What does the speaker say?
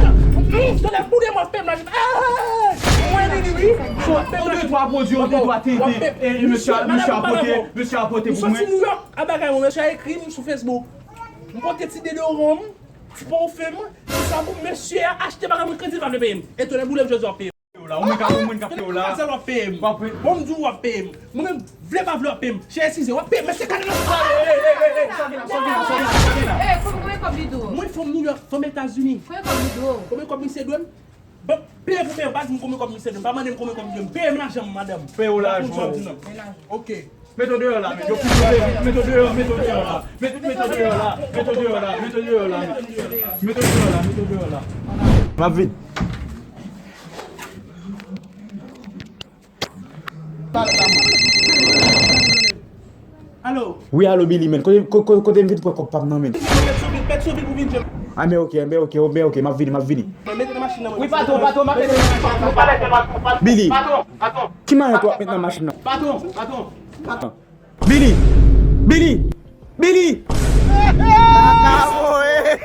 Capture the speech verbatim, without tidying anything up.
Tande boule m w ap peye m la. Mwen vini wi. Ou gen dwa pwodui, ou gen dwa tente. E mesye a pote, mesye a pote pou mwen. M soti Nouyòk a bagay mwen, mesye a ekri m sou Facebook. M pote ti dedoran m, ti pafen m, ti savon, mesye a achte bagay mwen kredi, l pa vle peye m. E tande boule m, jodi w ap peye m. Ou mwen ka, ou mwen ka peye w la. Kòman w ap peye m? Bon, m di w w ap peye m. Mwen menm, vle pa vle w ap peye m. Chè eskize, w ap peye m, men se kale nan. Sa gen la, sa gen la, sa gen la, sa gen la. Ey, konbyen kòb li dwe w? Mwen fanm Nouyòk, fanm Etazini. Konbyen kòb li dwe w? Konbyen kòb misye dwe m? Bon, peye pou peye, pa di m konbyen kòb misye dwe m. Pa mande m konbyen kòb li dwe m. Peye m lajan m, madanm. Peye w lajan w. Ok. Mete w deyò la, men yo fin mete, mete w deyò, mete w deyò la. Mete, mete w deyò la, mete w deyò la, mete w deyò la, mete w deyò la, mete w deyò la. M ap vin. Alo. Wi, alo, Billy, men. Kote, ko-, ko-, kote m vin pran kòb pa m nan, men? Pèt sou bil, pèt sou bil pou vin jwenn. A, men ok, men ok, men ok, m ap vini, m ap vini. Mwen mete nan machin nan, mwen. Wi, patwon, patwon, m ap mete nan machin nan. Billy. Patwon, patwon. Ki malèt w ap met nan machin nan? Patwon, patwon, patwon. Billy! Billy! Billy! Kaka voye!